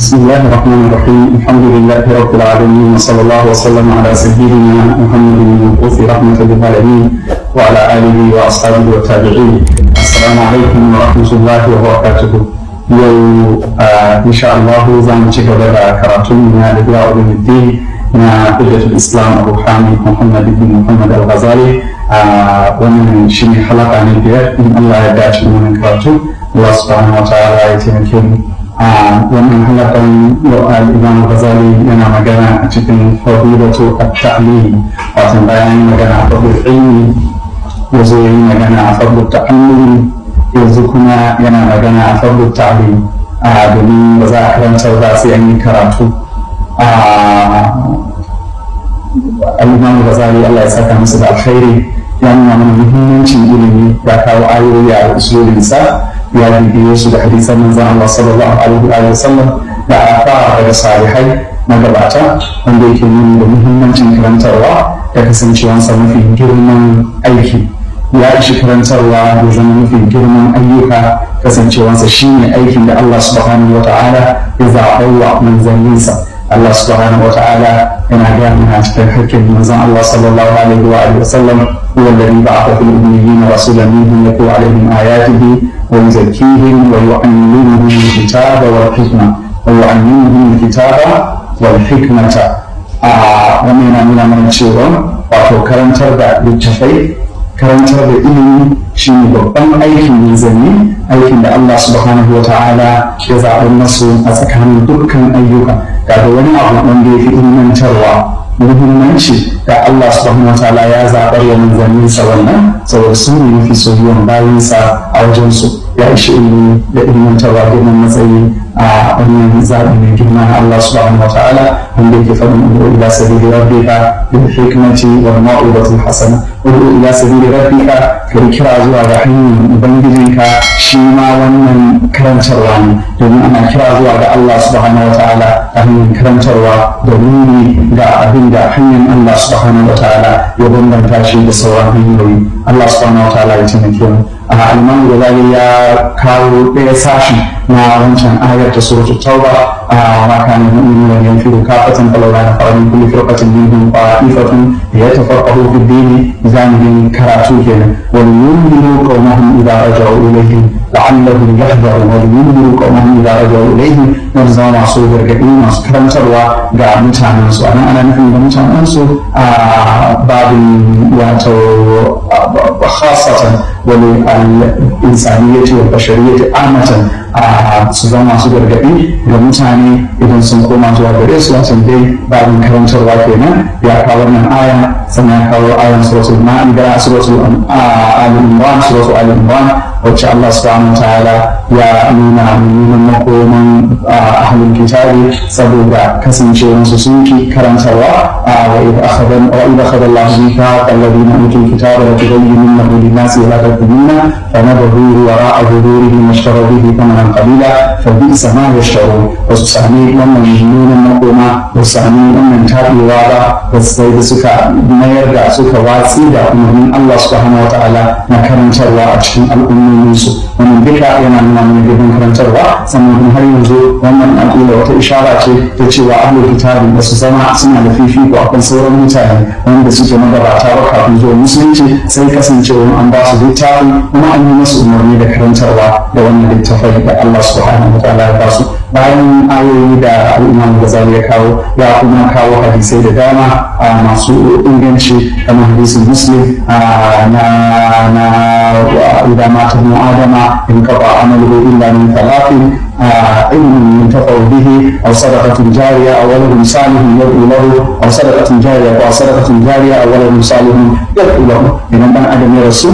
بسم الله الرحمن الرحيم، الحمد لله رب العالمين، وصلى الله وسلم على سيدنا محمد المبعوث رحمة للعالمين وعلى آله وأصحابه والتابعين. السلام عليكم ورحمة الله وبركاته. Yau insha Allah za mu ci gaba da karatun na Ihya Ulumuddin na Hujjatul Islam Abu Hamid Muhammad ibn Muhammad Al-Ghazali. Wannan shine halaka na biyar in Allah ya dace wannan karatu. Allah subhanahu wa ta'ala ya taimake mu. A wannan halakan yau al-Imam Ghazali yana magana a cikin fadilatu at-ta'lim, wato bayan magana a fadlul ilmi, yazo yi magana a fadlul ta'allum, yanzu kuma yana magana a fadlul ta'lim, a domin ba za a karantar ba sai an yi karatu. Al-Imam Ghazali, Allah ya saka musu da alkhairi, ya nuna mana muhimmancin ilimi, ya kawo ayoyi a usulinsa, ya bibiye su da hadisan manzon Allah sallallahu alaihi wa sallam da athar daga salihai magabata, wanda yake nuna da muhimmancin karantarwa da kasancewansa mafi girman aiki. Ya ishi karantarwa ya zama mafi girman ayyuka, kasancewansa shine aikin da Allah subhanahu wa ta'ala ya zaɓa wa manzanninsa. Allah subhanahu wa ta'ala yana gaya mana cikin hakkin manzon Allah sallallahu alaihi wa sallam: هو الذي بعث في الأميين رسولا منهم يتلو عليهم آياته ويزكيهم ويعلمهم الكتاب والحكمة ويعلمهم الكتاب والحكمة. Wannan yana nuna mana cewa wato karantar da littafai, karantar da ilimi shine babban aikin manzanni, aikin da Allah subhanahu wa ta'ala ya zaɓar masu a tsakanin dukkan ayyuka. Ga wani abu wanda ya fi ilmantarwa muhimmanci da Allah subhanahu wa ta'ala ya zaɓar wa manzanninsa wannan, saboda su ne mafi soyuwan bayansa a wajensu. Ya ishi ilimi da ilmantarwa girman matsayi a wannan zaɓi mai girma na Allah subhanahu wa ta'ala, wanda yake faɗin: ud'u ila sabili rabbika bil hikmati wal mau'izati hasana. Ud'u ila sabili rabbika, ka kira zuwa ga hanyar ubangijinka. Shi ma wannan karantarwa ne, domin ana kira zuwa ga Allah subhanahu wa ta'ala ta hanyar karantarwa da nuni ga abin da hanyar Allah subhanahu wa ta'ala ya bambanta shi da sauran hanyoyi. Allah subhanahu wa ta'ala ya taimake mu. Al-Imam Ghazali ya kawo ɗaya sashin na wancan ayar ta suratul Tauba: ma kana mu'minuna yanfiru kafatan falawla nafara min kulli firqatin minhum ta'ifatun liyatafaqahu fi ad-din. Zanibin karatu kenan. Wa liyunziru qaumahum idza raja'u ilayhim la'allahum yahdharun. Wa liyunziru qaumahum idza raja'u ilayhim, wanda zama masu gargaɗi, masu karantarwa ga mutanen su. Anan ana nufin ga mutanen su a babin wato khasatan wal insaniyati wal bashariyati amatan, su zama masu gargaɗi ga mutane idan sun koma zuwa gare su, wato dai babin karantarwa kenan. Ya kawo wannan aya, sannan ya kawo ayan suratul Ma'ida, suratul Ali Imran, suratul Ali Imran, wacce Allah subhanahu wa ta'ala ya nuna mummunan makoman ahlul kitabi saboda kasancewarsu sun ki karantarwa: wa idh akhadha Allahu mithaqa alladhina utul kitaba la tubayyinunnahu lin-nasi wa la taktumuna fanabadhuhu wara'a zuhurihim washtaraw bihi thamanan qalila fa bi'sa ma yashtarun. Ba su sami wannan mummunan makoma, ba su sami wannan tabewa ba, ba su sai da suka mayar da suka watsi da umarnin Allah subhanahu wa ta'ala na karantarwa a cikin al'ummominsu. Wannan duka yana nuna mana girman karantarwa. Sannan kuma har yanzu wannan aƙida wata ishara ce ta cewa ahlul kitabi ba su zama suna da fifiko akan sauran mutane wanda suke magabata ba kafin zuwa musulunci, sai kasancewa an ba su littafi kuma an yi musu umarni da karantarwa da wannan littafai da Allah subhanahu wa ta'ala ya ba su. Bayan ayoyi da al-Imam Ghazali ya kawo, ya kuma kawo hadisai da dama masu inganci, kamar hadisin Muslim na idza mata ibnu adama inqata amaluhu illa min thalathin: علم ينتفع به، او صدقه جاريه، او ولد صالح يدعو له، او صدقه جاريه او صدقه جاريه او ولد صالح يدعو له. Idan dan adam ya rasu,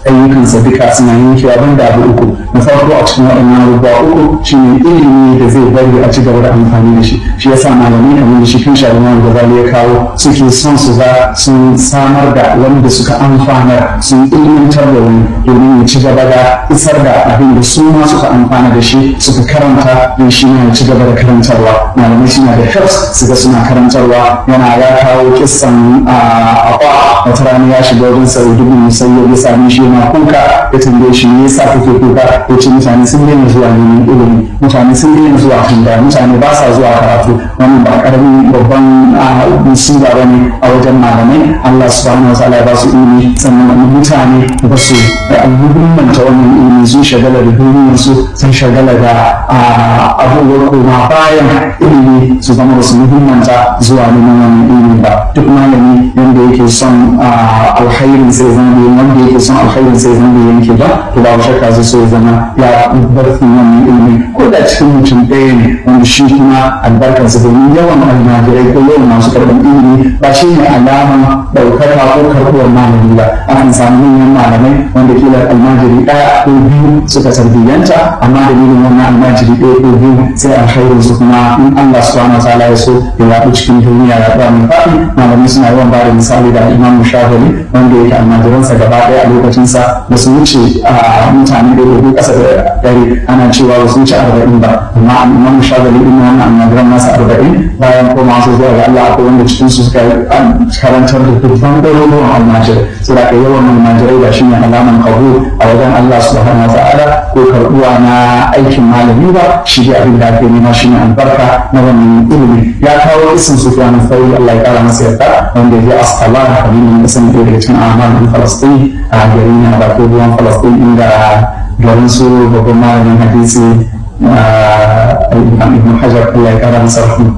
ayyukansa duka suna yankewa banda abu uku. Na farko a cikin waɗannan abubuwa uku shine ilimi da zai bari a ci gaba da amfani da shi. Shi yasa malamai, kamar da shi kan shi Imam Ghazali ya kawo, suke son su ga sun samar da wanda suka amfana, sun ilmantar da wani domin ya ci gaba da isar da abin da su ma suka amfana da shi, suka karanta, don shi ma ya ci gaba da karantarwa. Malamai suna da hirs su ga suna karantarwa. Yana ya kawo kissan akwa wata rana ya shiga wajen Sa'id ibn Musayyib, ya same shi yana Yana kuka. Ya tambaye shi, "Me yasa kake kuka?" Ya ce, "Mutane sun daina zuwa neman ilimi, mutane sun daina zuwa tambaya, mutane ba sa zuwa karatu." Wannan ba karamin babban musiba ba ne a wajen malamai. Allah subhanahu wa ta'ala ya ba su ilimi, sannan mutane ba su muhimmanta wannan ilimi, sun shagala da duniyarsu, sun shagala da abubuwan koma bayan ilimi, su zama ba su muhimmanta zuwa neman wannan ilimi ba. Duk malami wanda yake son alkhairin sai zama bai, wanda yake son alkhairin sai zama bai yanke ba, to babu shakka zai so ya zama ya bar wannan ilimi, ko da cikin mutum ɗaya ne, wanda shi kuma albarkarsa, domin yawan almajirai ko yawan masu karɓar ilimi ba shi ne alama ɗaukaka ko karɓuwar malami ba. Akan samu manyan malamai wanda kila almajiri ɗaya ko biyu suka tarbiyyanta, amma dalilin wannan almajiri ɗaya ko biyu sai alkhairin su kuma, in Allah subhanahu wa ta'ala ya so, ya yaɗu cikin duniya, ya ɗaga mai faɗi. Malamai suna yawan ba da misali da Imam Shafi'i, wanda yake almajiransa gaba ɗaya a lokacinsa ba su wuce a mutane da ko ƙasa da 100, ana cewa ba su wuce 40 ba. Amma Imam Shafi'i ɗin, wannan almajiran nasa 40, bayan komawa su zuwa ga Allah, akwai wanda cikin su suka karantar da dubban ɗaruruwan almajirai. Saboda yawan almajirai ba shine alaman qabul a wajen Allah subhanahu wa ta'ala ko karɓuwa na aikin malami ba. Shi dai abin da ake nema shine albarka na wannan ilimi. Ya kawo isin Sufyan Thauri, Allah ya kara masa yarda, wanda ya je Asqalan, kamar da sani, ɗaya daga cikin amal ɗin Falastin, a garin yana bakin ruwan Falastin, inda garin su babban malamin hadisi Imam Ibn Hajar, Allah ya kara masa rahma.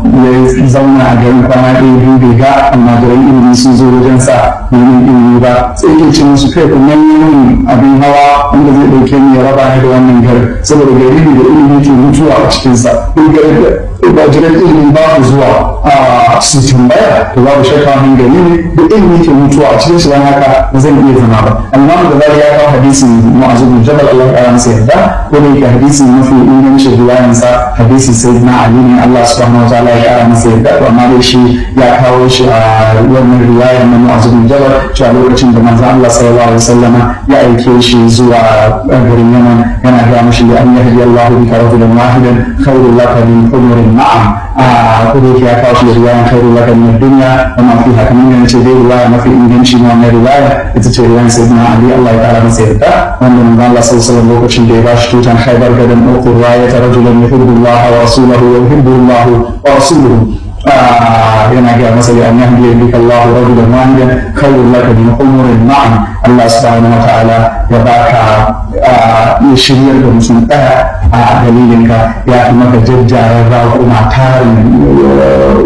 Ya zauna a garin kwana ɗaya biyu, bai ga almajiran ilimi sun zo wajen sa neman ilimi ba. Sai yake ce musu, "Kai, ku nemi abin hawa wanda zai ɗauke ni ya raba ni da wannan garin, saboda gari ne da ilimi ke mutuwa a cikinsa. Duk garin da almajiran ilimi ba ku zuwa a su tambaya, to babu shakka wannan gari ne da ilimi ke mutuwa a cikin shi, don haka ba zan iya zama ba." Amma da ya kawo hadisin Mu'azu bin Jabal, Allah ya kara masa yarda, ko da yake hadisi mafi ingancin riwayansa hadisi Sayyidina Ali ne, Allah subhanahu wa ta'ala ya kara masa yarda, to amma dai shi ya kawo shi a wannan riwayar na Mu'azu bin Jabal, cewa lokacin da manzon Allah sallallahu alaihi wasallam ya aike shi zuwa garin Yaman, yana ga mishi, "An yahdi Allahu bika rajulan wahidan khairul laka min humurin na'am." A ko da yake ya kawo shi da riwayan "khairul laka min ad-dunya wa ma fiha", kamar yadda ce dai riwaya mafi inganci na wannan riwaya ita ce riwayan Sayyidina Ali, Allah ya kara masa yarda, wanda manzon Allah sallallahu alaihi wasallam lokacin da ya bashi tutan Khaybar, "Gadan uqur rayata rajulan yuhibbu Allah wa rasulahu wa yuhibbu Allah wa rasuluhu", yana gaya masa da "an yahdi bika Allah rajulan wahidan khairul laka min humurin na'am". Allah subhanahu wa ta'ala ya baka, ya shiryar da mutum ɗaya a dalilinka, ya fi maka jajjayen raƙuma, tarin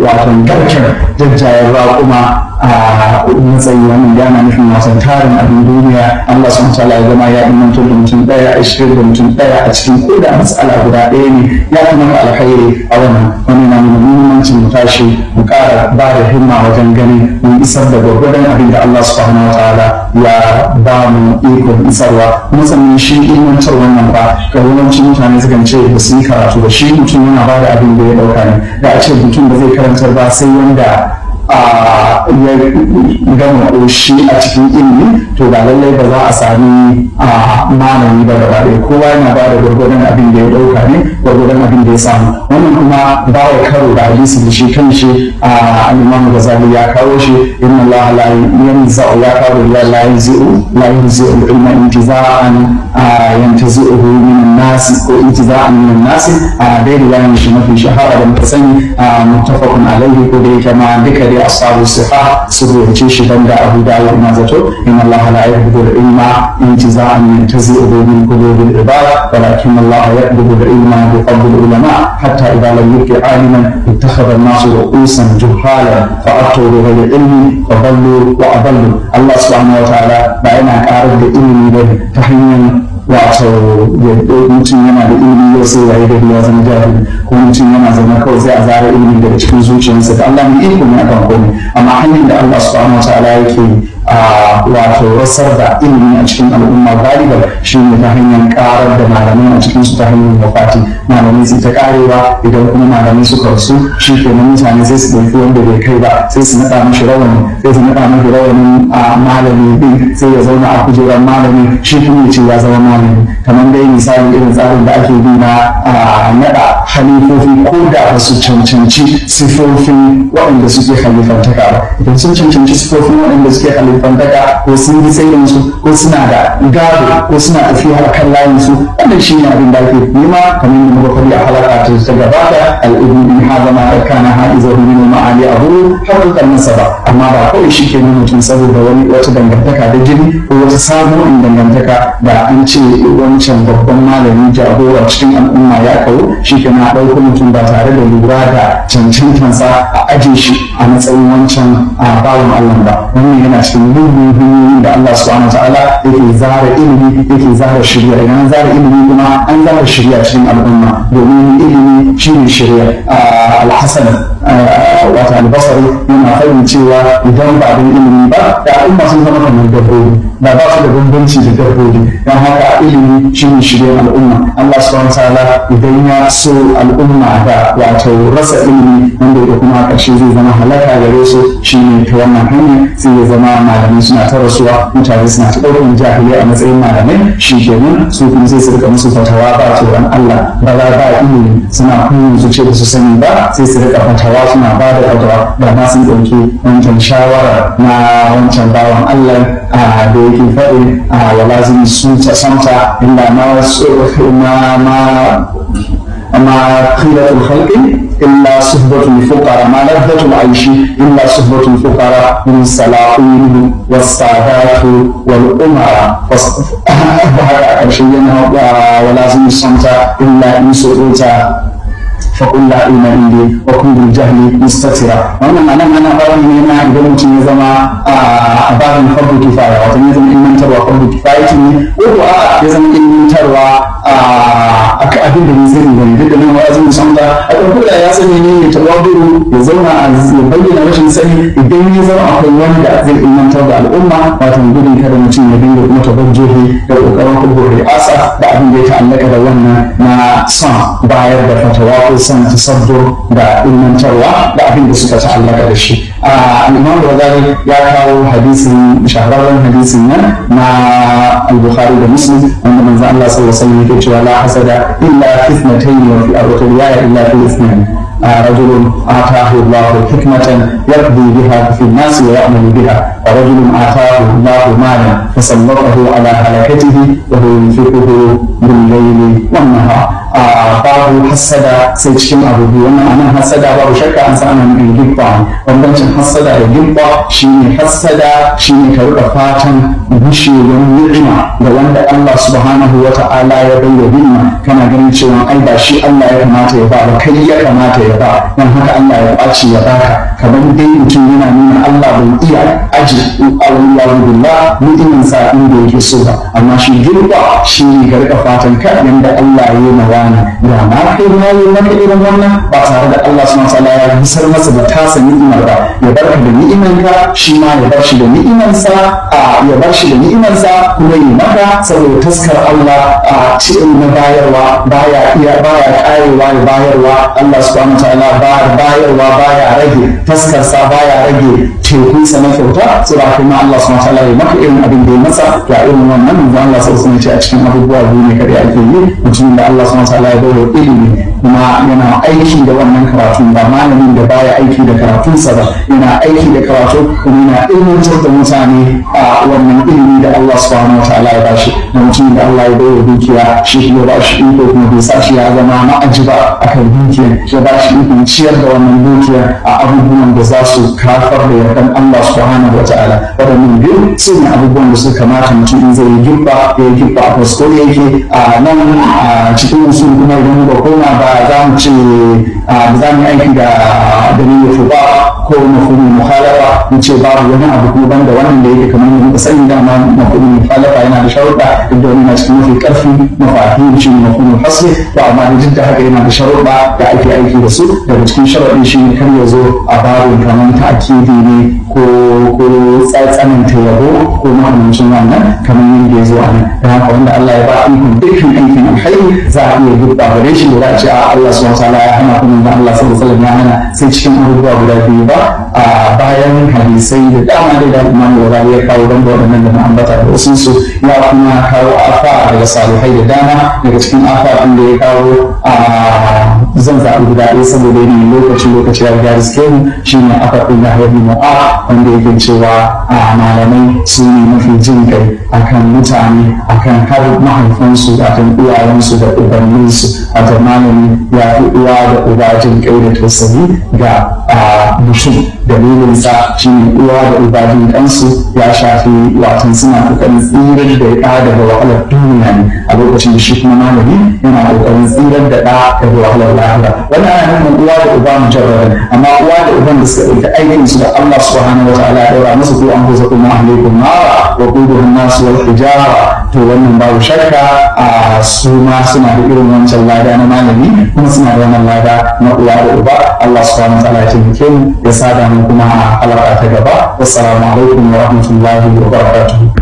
wato garken jajjayen raƙuma a matsayi. Wannan yana nufin wasan tarin abin duniya. Allah subhanahu ta'ala ya zama ya imantar da mutum ɗaya, a shiryar da mutum ɗaya a cikin ko da matsala guda ɗaya ne, ya fi maka alkhairi a wannan. Wani na nuna muhimmancin mu tashi mu ƙara ba da himma wajen ganin mun isar da gwargwadon abin da Allah subhanahu wa ta'ala ya ba mu ikon isarwa. Kuma sannan shi ilmantar wannan ba ga yawancin mutane sukan ce ba su yi karatu ba. Shi mutum yana ba da abin da ya ɗauka ne. Da a ce mutum ba zai karantar ba sai wanda ya gama ƙoshi a cikin ilimi, to ba lallai ba za a sami malami ba gaba ɗaya. Kowa yana ba da gwargwadon abin da ya ɗauka ne, gwargwadon abin da ya samu. Wannan kuma ba ya karo da hadisi da shi kan shi al-Imam Ghazali ya kawo shi, "Inna Allah la yanza'u", ya kawo da "la yanzi'u, la yanzi'u al-ilma intiza'an yantazi'uhu min an-nas" ko "intiza'an min an-nas". A dai riwayan shi mafi shahara da muka sani, muttafaqun alaihi, ko da yake ma duka dai ashabu sahih su rubuce shi banda Abu Dawud na zato, "Inna Allah la yaqbidu al-ilma intiza'an yantazi'uhu min qulubi al-ibad, walakin Allah yaqbidu al-ilma bi qabdi al-ulama, hatta idha lam yubqi 'aliman ittakhadha an-nasu ru'usan juhalan fa aftu bi ghayri ilmi fa dallu wa adallu". Allah subhanahu wa ta'ala ba yana karar da ilimi ba ta hanyar wato mutum yana da ilimi yau sai waye gari ya zama jahili, ko mutum yana zama kawai sai a zara ilimi daga cikin zuciyarsa. Da Allah mai iko ne akan komai, amma hanyar da Allah subhanahu wa ta'ala yake wato rasar da ilimi a cikin al'umma galiban shi ne ta hanyar karar da malamai a cikin su, ta hanyar wafati. Malamai su ta karewa. Idan kuma malamai suka rasu, shi kenan mutane sai su ɗauki wanda bai kai ba, sai su naɗa mashi rawani, sai su naɗa mashi rawanin a malami din, sai ya zauna a kujerar malami, shi kuma ya ce ya zama malami. Kamar dai misali irin tsarin da ake bi na naɗa halifofi, ko da ba su cancanci sifofin waɗanda suke halifantaka ba. Idan sun cancanci sifofin waɗanda suke halifantaka halifantaka ko sun yi tsayin su ko suna da gado ko suna tafiya a kan layin su. Wannan shi ne abin da ake nema, kamar yadda muka faɗi a halaka ta gabata, al-ibn in hadha ma kana ha'izahu min ma'ali abu haqiqan nasaba. Amma ba kawai shi ke nuna mutum saboda wani wata dangantaka da jini ko wata sabuwar dangantaka da an ce wancan babban malami jagora cikin al'umma ya kawo, shi ke na ɗauko mutum ba tare da lura da cancantansa a aje shi a matsayin wancan a bawan Allah ba. Wannan yana cikin mugun hanyoyin da Allah subhanahu wa ta'ala yake zara ilimi, yake zara shirya. Idan an zara ilimi kuma an zara shirya cikin al'umma, domin ilimi shine shirya. Al-Hasan wata Albasari yana faɗin cewa idan ba don ilimi ba, da al'umma sun zama kamar dabbobi, da ba su da bambanci da dabbobi. Don haka ilimi shine shirya al'umma. Allah subhanahu wa ta'ala idan ya so al'umma da wato rasa ilimi, wanda ya kuma a ƙarshe zai zama halaka gare su, shine ta wannan hanya sai ya zama malamai suna ta rasuwa, mutane suna ta ɗaukan jahilai a matsayin malamai. Shi kenan su kuma sai su rika musu fatawa ba tsoron Allah ba za ba ilimi, suna kunyin su ce ba su sani ba, sai su rika fatawa, suna ba da fatawa. Da ma sun ɗauki wancan shawara na wancan bawan Allah da yake faɗi a walazin sun ta santa inda ma qilatul khalqi illa suhbatul fuqara, ma ladhatul aishi illa suhbatul fuqara min salahin was-sadatu wal umara. Haka a ƙarshe yana walazin santa illa in su'uta faƙun la ilma indi wa kun bil jahli mustatira. Wannan anan ana barin ne na idan mutum ya zama a babin fardu kifaya, wato ya zama ilmantarwa fardu kifaya ne, ko ko a ya zama ilmantarwa a abin da bai sani ba ne. Duk da nan wa'azin musamman a ɗauko da ya sani ne ya tawaduru, ya zauna a ya bayyana rashin sani idan ya zama akwai wanda zai ilmantar da al'umma, wato gudun kada mutum ya dinga kuma tabajjuhi da ƙoƙarin kubur ri'asa da abin da ya ta'allaka da wannan na son bayar da fatawa ko son tasaddur da ilmantarwa da abin da suka ta'allaka da shi. Al-Imam Ghazali ya kawo hadisin, shahararren hadisin nan na Al-Bukhari da Muslim, wanda manzo Allah sallallahu alaihi wasallam yake cewa la hasada illa fi ithnatayn wa fi arba'i riwaya illa fi ithnayn: رجل آتاه الله حكمة يقضي بها في الناس ويعمل بها، ورجل آتاه الله مالا فسلطه على هلكته وهو ينفقه بالليل والنهار. Babu hassada sai cikin abu biyu. Wannan anan hassada babu shakka an san ana nufin gibba ne. Bambancin hassada da gibba shine, hassada shine ka rika fatan gushewar ni'ima ga wanda Allah subhanahu wa ta'ala ya bayyana ni'ima, kana ganin cewa ai ba shi Allah ya kamata ya ba ba, kai ya kamata ya ba, dan haka Allah ya ɓaci ya baka. Kamar dai mutum yana nuna Allah bai iya aji Allah billah ni'iman sa inda yake so ba. Amma shi gibba shi ne ka rika fatan ka yanda Allah ya yi wani, da ma kai ma yi maka irin wannan, ba tare da Allah subhanahu wa ta'ala ya busar masa da tasa ni'imar ba, ya barka da ni'imanka, shi ma ya bar shi da ni'imansa, a ya bar shi da ni'imansa kuma yi maka, saboda taskar Allah a cikin na bayarwa baya iya baya karewa ya bayarwa. Allah subhanahu wa ta'ala bayarwa baya rage taskarsa, baya rage tekunsa na kyauta. Sai ba kuma Allah subhanahu wa ta'ala ya maka irin abin da ya masa. To a irin wannan, manzo Allah sallallahu alaihi wasallam ce a cikin abubuwa biyu ne kadai ake yi: mutumin da Allah subhanahu wa ta'ala ya bayar ilimi kuma yana aiki da wannan karatun, ba malamin da baya aiki da karatunsa ba, yana aiki da karatu kuma yana ilmantar da mutane a wannan ilimi da Allah subhanahu wa ta'ala ya bashi, da mutumin da Allah ya bayar dukiya, shi ya bashi iko kuma bai sa shi ya zama ma'aji ba akan dukiya, ya bashi ikon ciyar da wannan dukiya a abubuwan da za su kafar da yardan Allah subhanahu wa ta'ala. Waɗannan biyu su ne abubuwan da suka kamata mutum in zai yi gibba ya yi gibba a ko da yake a nan a cikin usul kuma, idan muka koma, ba za mu ce ba za mu yi aiki da dalilin ba ko mafhumin mukhalafa mu ce babu wani abu kuma banda wannan da yake. Kamar yadda muka sani, dama mafhumin mukhalafa yana da sharuɗa, duk da wani na cikin mafi ƙarfi mafahim shi ne mafhumin fasli. To amma da duk da haka yana da sharuɗa da ake aiki da su. Daga cikin sharuɗin shi ne kar ya zo a babin kamar ta'akidi ne ko tsananta yabo ko makamancin wannan, kamar yadda ya zo a nan. Da haka wanda Allah ya ba ikon dukkan aikin alkhairi, za a iya gurɓa gare shi da za a ce a Allah subhanahu wa ta'ala ya hana kuma da Allah sallallahu alaihi wasallam ya hana sai cikin abubuwa guda biyu ba. A bayan hadisai da dama da Imam Bukhari ya kawo don waɗannan da na ambata da wasu su, ya kuma kawo afa daga salihai da dama. Daga cikin afa ɗin da ya kawo a Zan zaɓi guda ɗaya saboda yanayin lokaci, lokaci ya riga riske mu. Shine afaɗin Yahya bin Mu'az, wanda yake cewa a malamai su ne mafi jin kai akan mutane, akan har mahaifansu, akan uwayensu da ubanninsu. Wato malami ya fi uwa da uba jin kai da tausayi ga mutum. Dalilinsa shine uwa da uba jin kansu ya shafi, watan suna kokarin tsirar da ɗa daga wahalar duniya ne, a lokacin da shi kuma malami yana kokarin tsirar da ɗa daga wahalar lahira. Wannan ana nufin uwa da uba mujarradan, amma uwa da uban da suka ɗauki aikin su da Allah subhanahu wa ta'ala ya ɗaura musu, "Qu anfusakum wa ahlikum nara wa quduha an-nas wal hijara", to wannan babu shakka a su ma suna da irin wancan lada na malami, kuma suna da wannan lada na uwa da uba. Allah subhanahu wa ta'ala ya taimake mu, ya sada mu kuma a halaka ta gaba. Wassalamu alaikum wa rahmatullahi wa barakatuh.